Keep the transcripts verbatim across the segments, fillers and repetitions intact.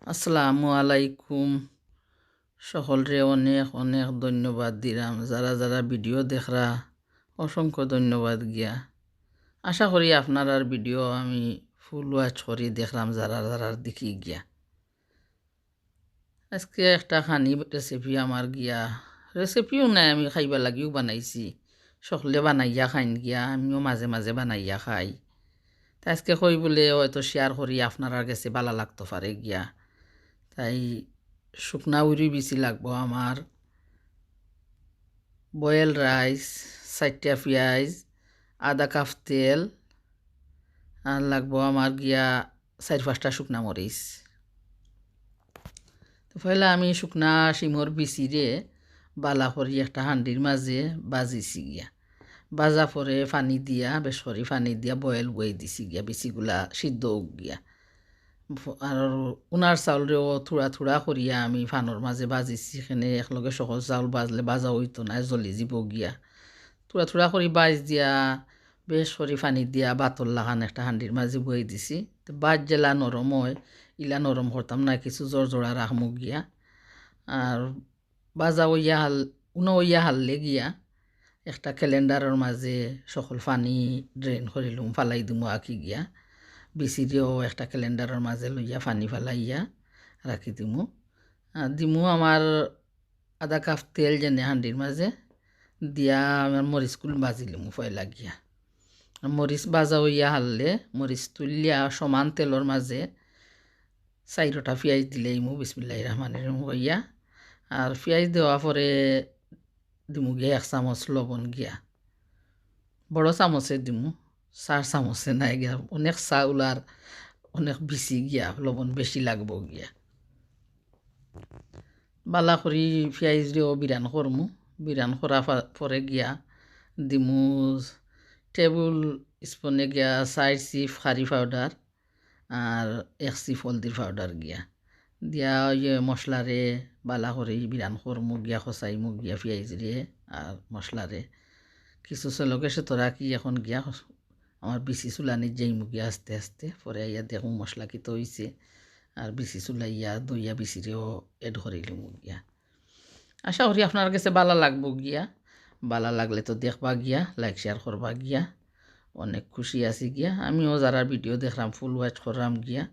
আসসালামু আলাইকুম। সকলরে অনেক অনেক ধন্যবাদ দিরাম। যারা যারা video দেখরা, অসংখ্য ধন্যবাদ গিয়া। আশা করি আপনারার video আমি full watch করি দেখরাম, যারা যারা দেখি গিয়া। আজকে একটা খানি recipe আমার গিয়া, recipeও নাই, আমি খাইবার লাগিও বানাইছি। সকলে বানাইয়া খাইন গিয়া, আমিও মাঝে মাঝে বানাইয়া খাই। তে আজকে কই বুলে হয়তো share করি, আপনারার গেছে বালা লাগতো পারে গিয়া। তাই শুকনা উরি বিচি লাগবো আমার, boil rice, চাইরটা পিয়াইজ, আধা কাপ তেল, আর লাগবো আমার গিয়া চাইর পাঁচটা শুকনা মরিচ। তো পয়লা আমি শুকনা শিমর বিচিরে বালা করি একটা হান্ডির মাঝে বাজিছি গিয়া। বাজা পরে পানি দিয়া, বেশ করি পানি দিয়া boil বই দিছি গিয়া, বিচিগুলা সিদ্ধ অউক গিয়া। ফ-, আর উনার চাউলরেও থুড়া থুড়া করিয়া আমি পানর মাঝে বাজিছি, এখানে একলগে সকল চাউল বাজলে বাজা অইতো না, জ্বলি যিবো গিয়া। থুড়া থুড়া করি বাজ দিয়া, বেশ করি পানি দিয়া বাতর লাখান একটা হান্ডির মাঝে বই দিছি। তো বাজ যেলা নরম অয়, ইলা নরম করতাম না, কিছু জড়জড়া রাখমু গিয়া। আর বাজা অইয়া হাল-, উনো অইয়া হাললে গিয়া একটা calendarর মাঝে সকল পানি drain করিলুম, ফালাই দিমু আকি গিয়া। বিচিরেও একটা calendarর মাঝে লইয়া পানি ফালাইয়া রাখি দিমু। আর দিমু আমার আধা কাপ তেল যেনে হান্ডির মাঝে দিয়া আমার মরিচগুলো বাজিলিমু পয়লা গিয়া। আর মরিচ বাজা অইয়া হাললে মরিচ তুলিয়া সমান তেলর মাঝে চাইরোটা পিয়াইজ দিলাইমু, বিসমিল্লাহির রহমানির রহিম কইয়া। আর পিয়াইজ দেওয়া পরে দিমু গিয়া এক চামচ লবণ গিয়া, বড় চামচে দিমু, চার চামচে নাই গিয়া, অনেক চাউল আর অনেক বিচি গিয়া, লবণ বেশি লাগবো গিয়া। বালা করি পিয়াইজরেও বিরান করমু, বিরান করা ফা-, পরে গিয়া দিমু table spoonএ গিয়া চাইর চিফ curry powder আর এক চিফ হলদির powder গিয়া। দিয়া ওই যে মশলারে বালা করি বিরান করমু গিয়া, কষাইমু গিয়া পিয়াইজরে আর মশলারে। কিছু slow gasএ তো রাখি, এখন গিয়া আমার বিচি চুলানিত যাইমু গিয়া আস্তে আস্তে, পরে আইয়া দেখমু মশলা কিতা অইছে। আর বিচি চুলাইয়া দইয়া বিচিরেও add করিলিমু গিয়া। আশা করি আপনার গেছে বালা লাগবো গিয়া। বালা লাগলে তো দেখবা গিয়া, like share করবা গিয়া। অনেক খুশি আছি গিয়া। আমিও যারার video দেখরাম, full watch কররাম গিয়া।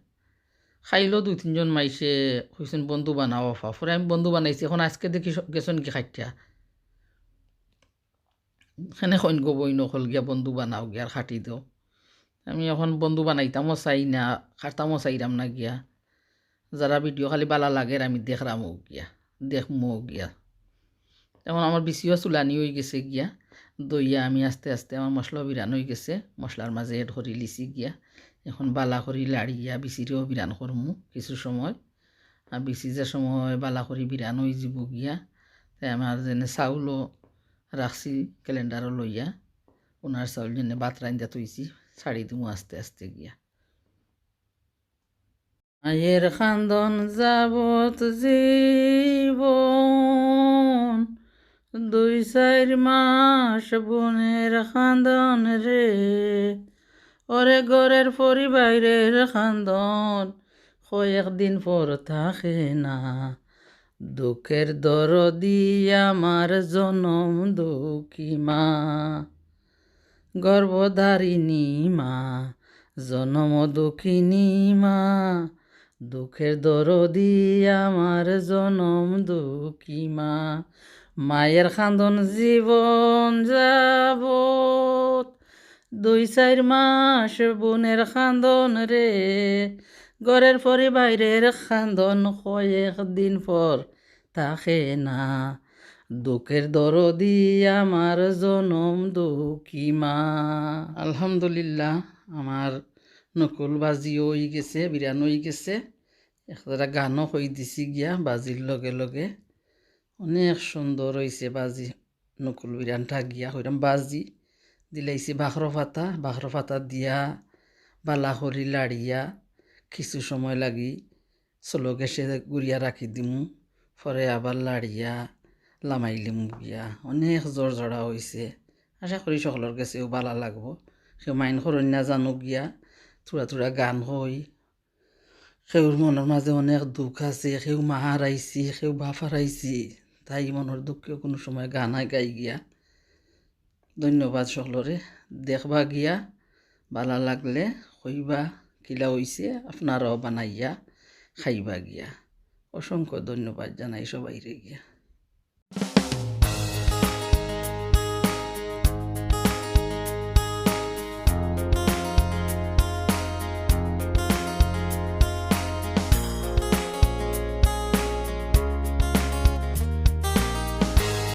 খাইলো দুই তিনজন মাইনষে কইছইন, "বন্ধু বানাও আফা।" পরে আমি বন্ধু বানাইছি, এখন আজকে দেখি স-, গেছইন কি খাইটা। এখানে কইন গো বইন অকল গিয়া বন্ধু বানাও গিয়া আর কাটি দেও। আমি এখন বন্ধু বানাইতামও চাই না, কাটতামও চাইরাম না গিয়া। যারা video খালি বালা লাগের আমি দেখরামও গিয়া, দেখমুও গিয়া। এখন আমার বিচিও চুলানি অইগেছে গিয়া, দইয়া আমি আস্তে আস্তে আমার মশলাও বিরান অইগেছে, মশলার মাঝে add করিলিছি গিয়া। এখন বালা করি লাড়িয়া বিচিরেও বিরান করমু কিছু সময়। আর বিচি যে সময় বালা করি বিরান অইযিবো গিয়া, তাই আমার যেনে চাউলও রাখছি calendarও লইয়া, উনার চাউল যেনে ভাত রান্ধিয়া থইছি, ছাড়ি দিমু আস্তে আস্তে গিয়া। মায়ের কান্দন যাবত জীবন, দুই চাইর মাস বোনের কান্দন রে। ওরে ঘরের পরি বাইরের কান্দন, কয়েকদিন পর থাকে না। দুঃখের দরদি আমার জনম দুঃখী মা। গর্ভধারিণী মা, জনম দুঃখিনী মা, দুঃখের দরদি আমার জনম দুঃখী মা। মায়ের কান্দন জীবন যাবত, দুই চাইর মাস বোনের কান্দন রে। ঘরের পরি বাইরের কান্দন কয়েক দিন পর থাকে না। দুঃখের দরদি আমার জনম দুঃখী মা। আলহামদুলিল্লাহ, আমার নকুল বাজিও অইগেছে, বিরান অইগেছে। একটা গানও কই দিছি গিয়া বাজির লগে লগে। অনেক সুন্দর অইছে বাজি, নকুল বিরানটা গিয়া কইরাম বাজি। দিলাইছি বাখরো পাতা, বাখরো পাতা দিয়া বালা করি লাড়িয়া কিছু সময় লাগি slow gasএ গুড়িয়া রাখি দিমু, পরে আবার লাড়িয়া লামাইলিমু গিয়া। অনেক জড়জড়া অইছে, আশা করি সকলর গেছেও বালা লাগবো। কেউ mind করইন না জানো গিয়া, থুড়া থুড়া গান কই, কেউর মনর মাঝে অনেক দুখ আছে, কেউ মা হারাইছি, কেউ বাপ হারাইছি, তাই মনর দুঃখে কুনু সময় গান গাই গিয়া। ধন্যবাদ সকলরে। দেখবা গিয়া, বালা লাগলে কইবা কিলা অইছে, আপনারাও বানাইয়া খাইবা গিয়া। অসংখ্য ধন্যবাদ জানাই সবাইরে গিয়া।